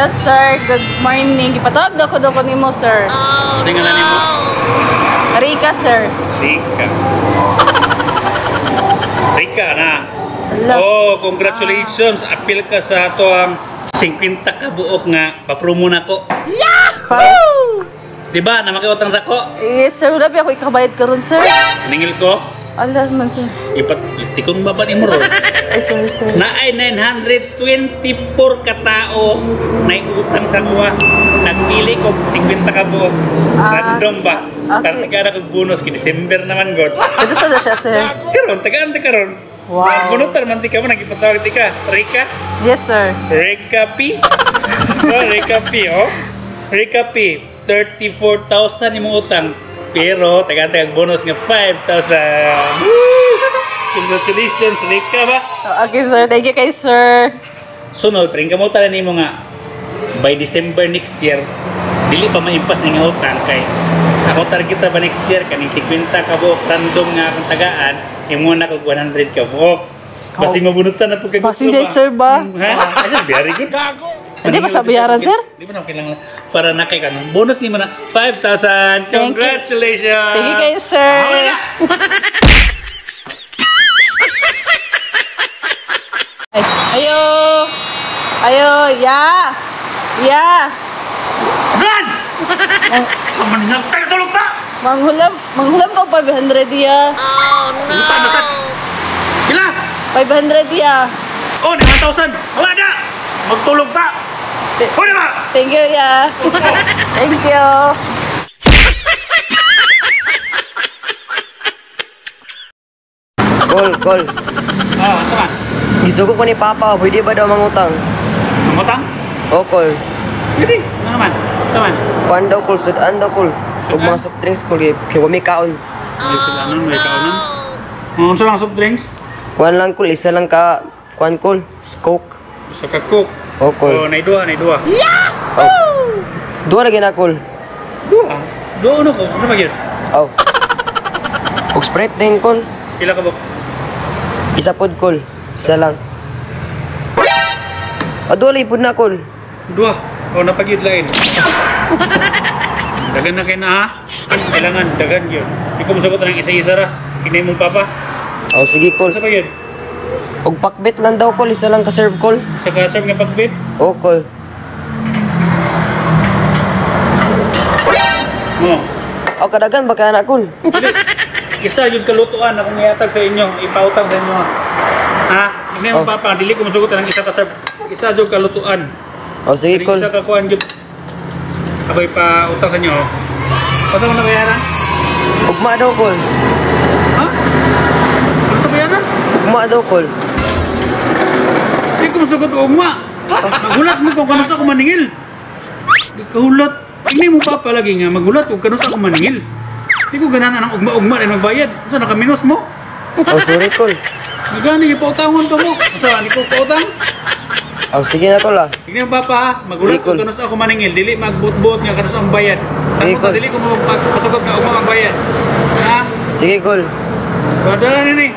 Hello, sir. Good morning. Ipatawag daw ko nimo, sir. Tingnan na nimo. Rika, sir. Rika. Rika na. Hello. Oh, congratulations. Apil ka sa ato ang 50 ka buok nga papromo nako. Yahoo! Di ba? Na makiutang sa ko. Yes, sir. Wala pa ako ikabayad karon, sir. Ningil ko. Ala man, sir. Ipat tikong baba ni mo ron. Ay, sorry, sir. Naay 924 ka tao na utang sa kuha. Nagpili ko 50 ka buok. Ah, Random ba? okay. Para tagaan akong bonus kay December naman god. Ito sa na siya, sir. Karon tagaan ta karon. Wow. Bunutan man ti ka mo nagipatawag ti ka. Rika, Yes, sir. Rika P. Oh, Rika P, oh. Rika P, 34,000 imong utang. Pero tagaan ta kag bonus nga 5,000. Woo! Congratulations, Rika ba? Okay, sir. Thank you kay sir. Sunod, pring kamutan na nimo nga by December next year, dili pa maimpas ni nga utang kay ako target ra ba next year kaning 50 ka buok random nga akong tagaan, imo na kog 100 ka buok. Basing mabunutan na pud kag Basing day, sir, ba? Ha? Ay, very good. Hindi ba sa bayaran, sir? Di ba na kailangan para na kay kanon. Bonus nimo na 5,000. Thank you. Congratulations. Thank you kay sir. Ah, wala na. Ay, ayo. Ayo, ya. Ya. Saan? Kamanang tayo tulog ta. Manghulam, manghulam ka 500 ya. Utang na sad. Pila? 500 ya. Oh, 9,000. Wala na. Magtulog ta. Oh, di ba? Thank you, ya. Thank you. Kol, kol. Ah, sama. Gisugo ko ni Papa, pwede ba daw mangutang? Mangutang? O, kol. Pwede. Ano naman? Sama. Kuan daw, kol. Sudan daw, kol. Ug mga soft drinks, kol. Kay wami kaon. Ay, sila nun, may kaunan. Ano lang soft drinks? Kuan lang, kol. Isa lang ka, kuan, kol. Coke. Sa ka Coke. O, kol. Oh, naidua, naidua. Oh. Duha lagi na, kol. Dua. Dua ano ko? Ano ba yun? Oh. Ug Sprite din, kol. Pila ka ba? Isa pod, kol. Isa lang. O, duha lagi pod na, kol. Dua. Oh, napagyud lain. Dagan na kayo na ha. Kailangan, dagan yun. Hindi ko masagot ng isa-isa ra. Hinay mong papa. Oh, sige, kol. Sa pa yun? Ug pakbet lang daw, kol. Isa lang ka-serve, kol. Sa ka-serve nga pagbit? O, kol. Oh. O, kadagan ba kaya na, kol? Isa yung kalutuan akong ihatag sa inyo, ipautang sa inyo. Ha? Hinay mong Oh. papa, dili ko masugot ng isa ka-serve. Isa yung kalutuan. O, sige, kol. Isa ka kuan yun. Ako ipautang sa inyo. Pasa mo na bayaran? Ugma daw, kol. Ha? Ano sa bayaran? Ugma daw, kol. Di ko masugot ugma. Magulat mo kung kanus ako maningil. Di ka hulat. Hindi mo pa palagi nga magulat kung kanus ako maningil. Di ko ganahan ang ugma-ugma na magbayad. Sa nakaminos mo? O, sorry, kol. Nagani, ipautangon pa mo. Sa, hindi ko pautang. O, sige na, kol, ah. Tignan mo papa ha, magulat Sige, kol. kung kanus ako maningil. Dili magbot-bot nga kanus ang bayad. Sige, Ako kol. dili ko mapasugot nga ugma magbayad. Ha? Sige, kol. Padala nini.